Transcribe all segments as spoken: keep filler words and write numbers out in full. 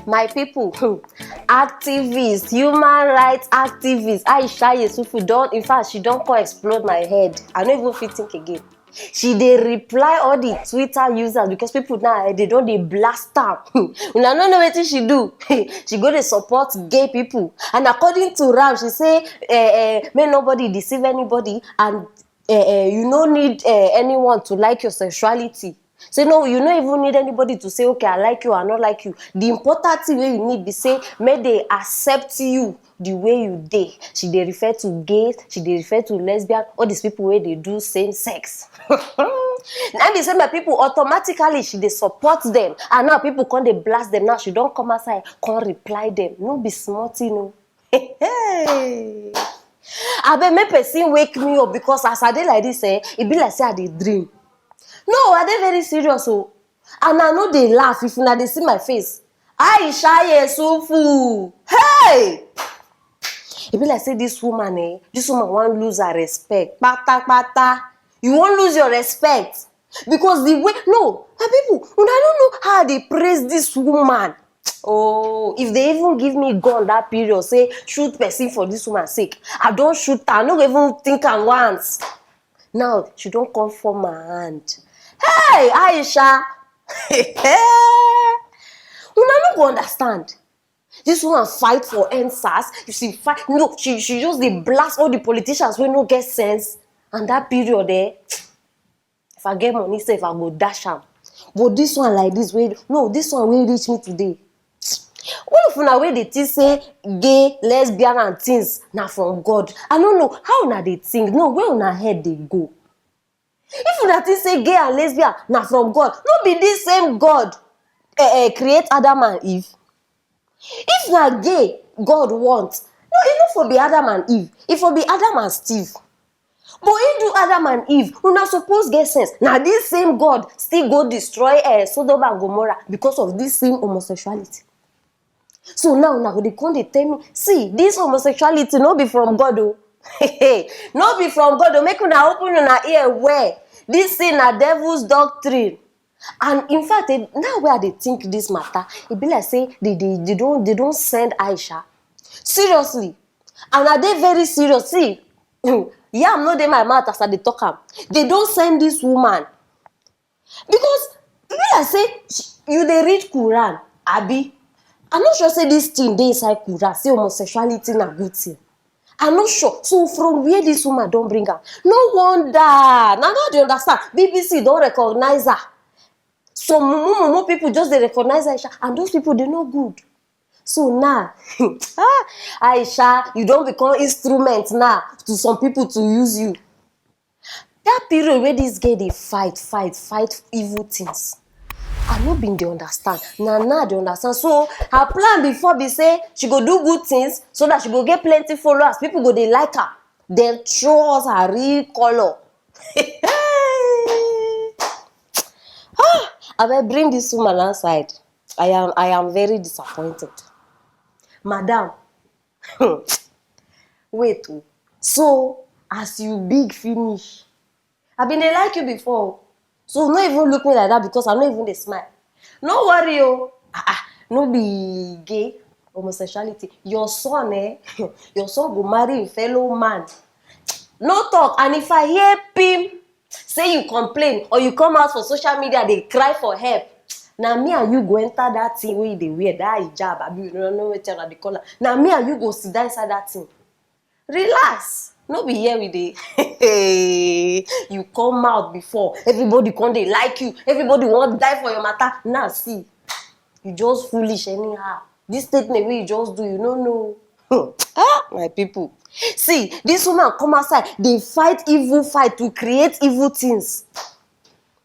My people, hmm, activists, human rights activists, Aisha Yesufu don, in fact, she don come explode my head. I no even fit think again. She dey reply all the Twitter users because people now, eh, they don dey blast am. Una no know wetin she do. She go dey support gay people. And according to Ram, she say, eh, eh, make nobody deceive anybody, and eh, eh, you no need, eh, anyone to like your sexuality. Say no, you no even need anybody to say, okay, I like you, I no like you. The important thing wey you need be say make they accept you the way you dey. She dey refer to gays, she dey refer to lesbian, all these people wey dey do same sex. Na be say my people, automatically she dey support them, and now people come dey blast them. Now she don come outside, come reply them. No be small thing o. Hey. Abeg, make person wake me up, because as I dey like this, eh, e be like say I dey dream. No, I dey very serious o. And I no dey laugh. If una dey see my face, Aisha Yesufu. Hey! E be like say this woman, eh, this woman wan lose her respect. Pata pata. You wan lose your respect. Because the way, no, my people, una no know how I dey praise this woman. Oh, if they even give me gun that period, say shoot person for this woman sake, I don shoot her, I no go even think am once. Now, she don come form my hand. Hey, Aisha! Una no go understand. This woman fight for N sars. You see, fight. No, she, she just dey blast all the politicians wey no get sense. And that period, eh, if I get money sef, I go dash am. But this one like this, wey, no, this one wey reach me today. All of una wey dey think say gay, lesbian and things na from God, I no know how una dey think. No, where una head dey go? If una think say gay and lesbian na from God, no be this same God, eh, eh, create Adam and Eve? If na gay God want, no, e no for be Adam and Eve, e for be Adam and Steve. But he do Adam and Eve, una suppose get sense. Na this same God still go destroy, eh, Sodom and Gomorrah because of this same homosexuality. So now una go dey come dey tell me, see, this homosexuality no be from God o. No be from God o. Make una open una ear well. This thing na devil's doctrine. And in fact, eh, now wey I dey think this matter, e be like say they, they, they don, they don send Aisha. Seriously. And I dey very serious. See, yam no dey my mouth as I dey talk am. They don send this woman. Because e be like say sh-, you dey read Quran, abi? I no sure say this thing dey inside Quran, say homosexuality na good thing. I no sure. So from where this woman don bring am? No wonder. Na now I dey understand. B B C don recognize her. Some mumu mumu people just dey recognize Aisha, and those people, they no good. So now, ah, Aisha, you don become instrument now to some people to use you. That period wey this girl dey fight, fight, fight evil things, I no been dey understand. Na now I dey understand. So her plan before be say she go do good things so that she go get plenty followers, people go dey like her, then show us her real color. Ah, abeg, bring this woman outside. I am, I am very disappointed. Madam, wait o. So, as you big finish, I been dey like you before. So, no even look me like that because I no even dey smile. No worry o. Ah, ah, no be gay, homosexuality. Your son, eh? Your son go marry a fellow man. No talk. And if I hear pim, say you complain or you come out for social media dey cry for help, na me and you go enter that thing wey you dey wear, that hijab, abi you no know wetin una dey call am. Na me and you go sit down inside that thing. Relax. No be here we dey. You come out before, everybody come dey like you, everybody wan die for your matter. Now see, you just foolish anyhow. This statement wey you just do, you no know. Hmm. Ah, my people. See, this woman come outside, dey fight evil fight to create evil things.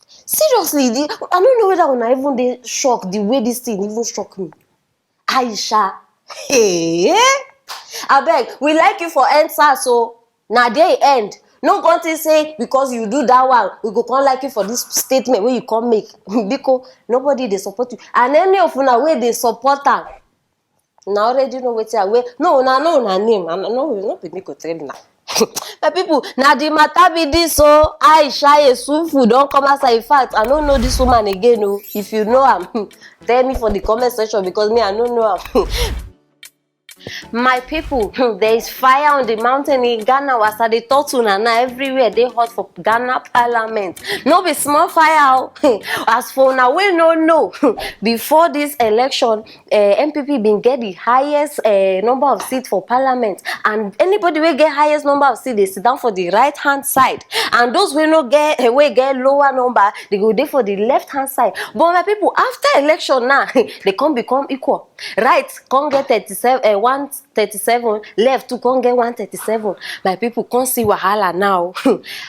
Seriously, the, I no know whether una even dey shock the way this thing even shock me. Aisha, hey, abeg, we like you for N sars o. Na there e end. No come think say because you do that one, we go come like you for this statement wey you come make. Biko, nobody dey support you. And any of una wey dey support am, una already know wetin I wear. No, una know una name. I no, no be me go tell una. My people, na the matter be this o. Aisha Yesufu don come outside. In fact, I no know this woman again o. If you know am, tell me for the comment section, because me, I no know am. My people, there is fire on the mountain in Ghana. As I dey talk to una now, everywhere dey hot for Ghana parliament. No be small fire o. As for una wey no know, before this election, uh, N P P bin get the highest uh, number of seats for parliament, and anybody wey get highest number of seats dey sit down for the right hand side, and those wey no get uh, wey get lower number, they go dey for the left hand side. But my people, after election now, they come become equal. Right come get thirty-seven, uh, one thirty-seven, left to come get one thirty-seven. My people come see wahala now.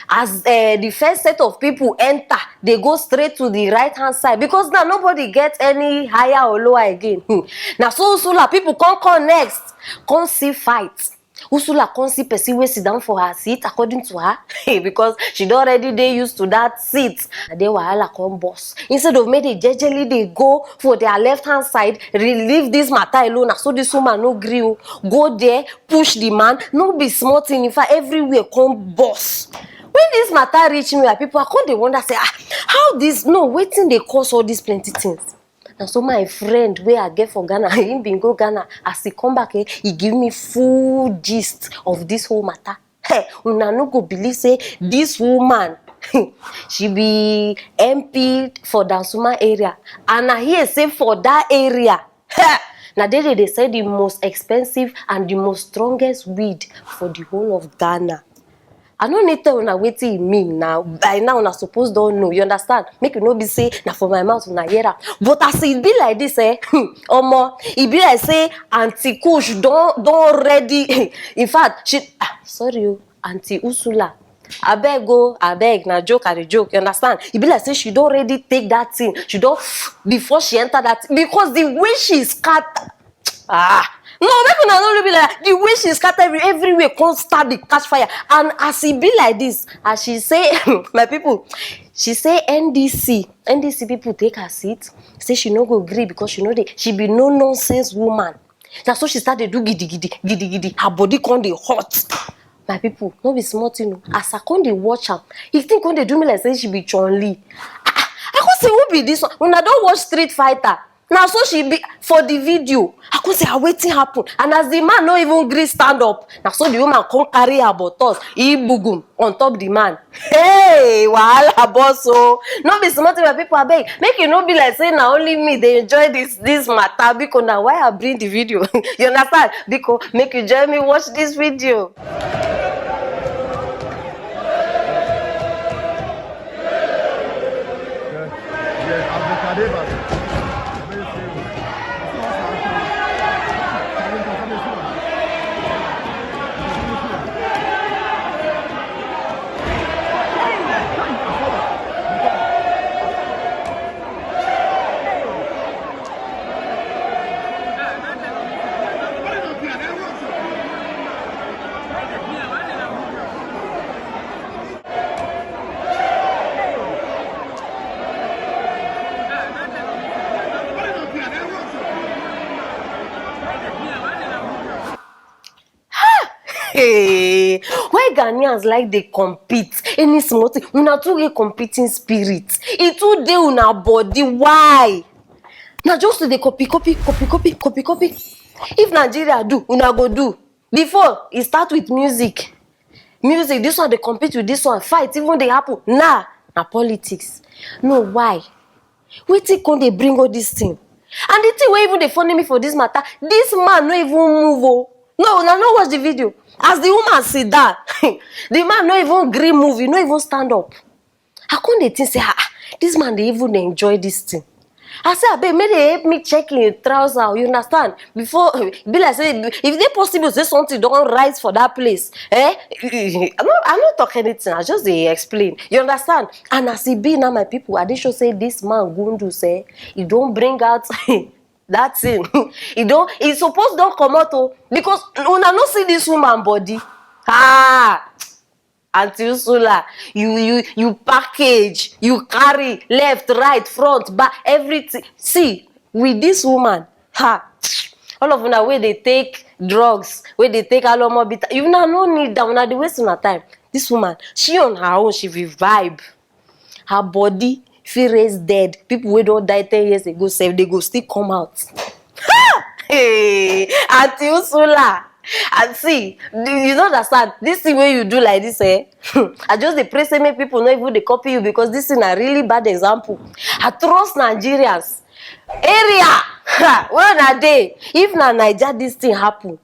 As uh, the first set of people enter, they go straight to the right hand side, because now nobody get any higher or lower again. Hmm. Now so Usula people come come next, come see fight. Usula come see person wey sit down for her seat, according to her, because she don already dey used to that seat. Na there wahala come burst. Instead of make they jejely dey go for their left hand side, relieve this matter alone, na so this woman no gree o. Go there, push the man, no be small thing. In fact, everywhere come burst. When this matter reach me, my people, I come dey wonder say, ah, how this, no, wetin dey cause all these plenty things? Na so my friend wey I get for Ghana, him bin go Ghana. As he come back, eh, he give me full gist of this whole matter. Hey, una no go believe say this woman, she be M P for Dansuma area, and I hear say for that area, na there they dey sell the most expensive and the most strongest weed for the whole of Ghana. I no need tell una wetin e mean now. By now, una suppose don know. You understand? Make you no be say na for my mouth una hear am. But as e be like this, eh, hmm, omo, e be like say Auntie Kush don don ready. In fact, she, ah, sorry o, Auntie Usula. Abeg o, abeg, na joke I dey joke. You understand? E be like say she don already take that thing. She don, before she enter that thing, because the way she scatter, ah, no, make una no look me like that. The way she scatter every, everywhere come start dey catch fire. And as e be like this, as she say, my people, she say N D C, N D C people take her seat. Say she no go gree because she no dey, she be no nonsense woman. Na so she start dey do gidigidi, gidigidi. Her body come dey hot. My people, no be small thing o. As I come dey watch am, the thing come dey do me like say she be Chun Li. Ah, ah, I come say, who be this one? Una don watch Street Fighter? Na so she be for the video. I come say, ah, wetin happen? And as the man no even gree stand up, na so the woman come carry her buttocks, e bugum on top the man. Hey, wahala boss o. No be small thing, my people, abeg. Make you no be like say na only me dey enjoy this this matter. Biko, na why I bring the video. You understand? Biko, make you join me watch this video. Hey, why Ghanaians like dey compete? Any small thing, una too get competing spirit. E too dey una body. Why? Na just to dey copy, copy, copy, copy, copy, copy. If Nigeria do, una go do. Before, e start with music. Music, this one dey compete with this one. Fight even dey happen. Now, na politics. No, why? Wetin come dey bring all this thing? And the thing wey even dey funny me for this matter, this man no even move o. No, una no watch the video. As the woman sit down, the man no even gree move, he no even stand up. I come dey think say, ah, ah, this man dey even enjoy this thing. I say, abeg, make they help me check him trouser, you understand? Before, e be like say, if e dey possible say something don rise for that place, eh? I no, I no talk anything, I just dey explain, you understand? And as e be now, my people, I dey sure say this man Gundus, eh, e don bring out that thing. E don, e suppose don comot o, because una no see this woman body. Ah, Auntie Usula, you, you, you package, you carry left, right, front, back, everything. See, with this woman, ha, All of una wey dey take drugs, wey dey take alomo bitter, you una no need that, una dey waste una time. This woman, she on her own, she be vibe. Her body fit raise dead. People wey don die ten years ago sef, they go still come out. Hey, Auntie Ursula, and see, you no understand. This thing wey you do like this, eh? I just dey pray say make people no even dey copy you, because this thing na really bad example. I trust Nigerians. Area, ha, where una dey? If na Naija this thing happen,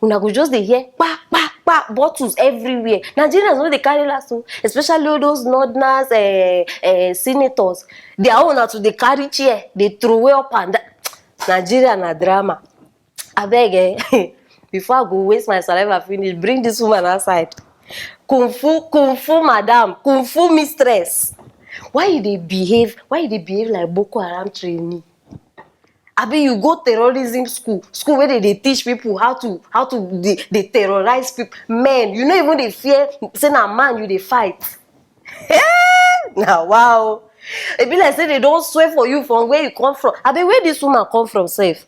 una go just dey hear kpa kpa kpa, bottles everywhere. Nigerians no dey carry last o, especially all those northerners, eh, eh, senators. Their own na to dey carry chair, dey throw away up and down. Nigeria na drama. Abeg, eh, before I go waste my saliva finish, bring this woman outside. Kung fu, kung fu madam, kung fu mistress. Why you dey behave? Why you dey behave like Boko Haram trainee? Abi you go terrorism school, school where they, they teach people how to how to they, they terrorize people. Men, you no even dey fear say na man you dey fight. Na wow. E be like say they don't swear for you from where you come from. Abi where this woman come from sef?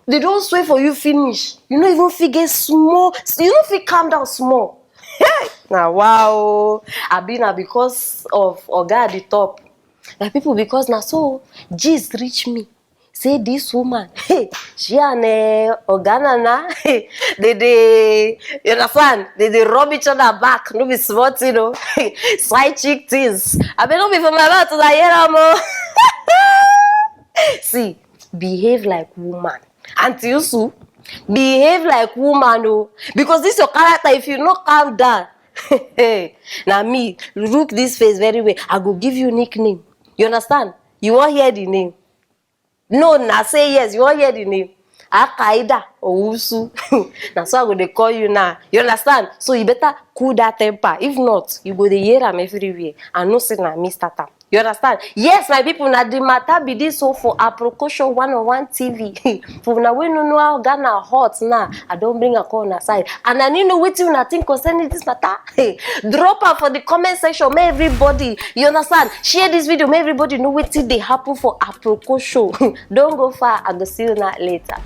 They don't swear for you finish. You no even fit get small. You no fit calm down small. Hey, na wow. Abi na because of Oga at the top. Na people, because na so gist reach me say this woman, hey, she and, eh, Oga Nana, they dey, you understand? They dey rub each other back. No be small thing, you know. Side chick things. I mean, no be for my mouth to hear am o. See, behave like woman. Auntie Usu, behave like woman o. Because this your character, if you no calm down, na me, look this face very well. I go give you nickname. You understand? You wan hear the name? No, na say yes, you wan hear the name. Akaida Owusu. Na so I go dey call you now. You understand? So you better cool that temper. If not, you go dey hear am everywhere. I know say na me start am. You understand? Yes, my people, na the matter be this. So for Aprokosho one oh one T V, for una wey no know how Ghana hot now, I don bring am come una side. And I no know wetin una think concerning this matter. Drop am for the comment section. Make everybody, you understand? Share this video. Make everybody know wetin dey happen for Aprokosho. Don't go far. I go see you now later.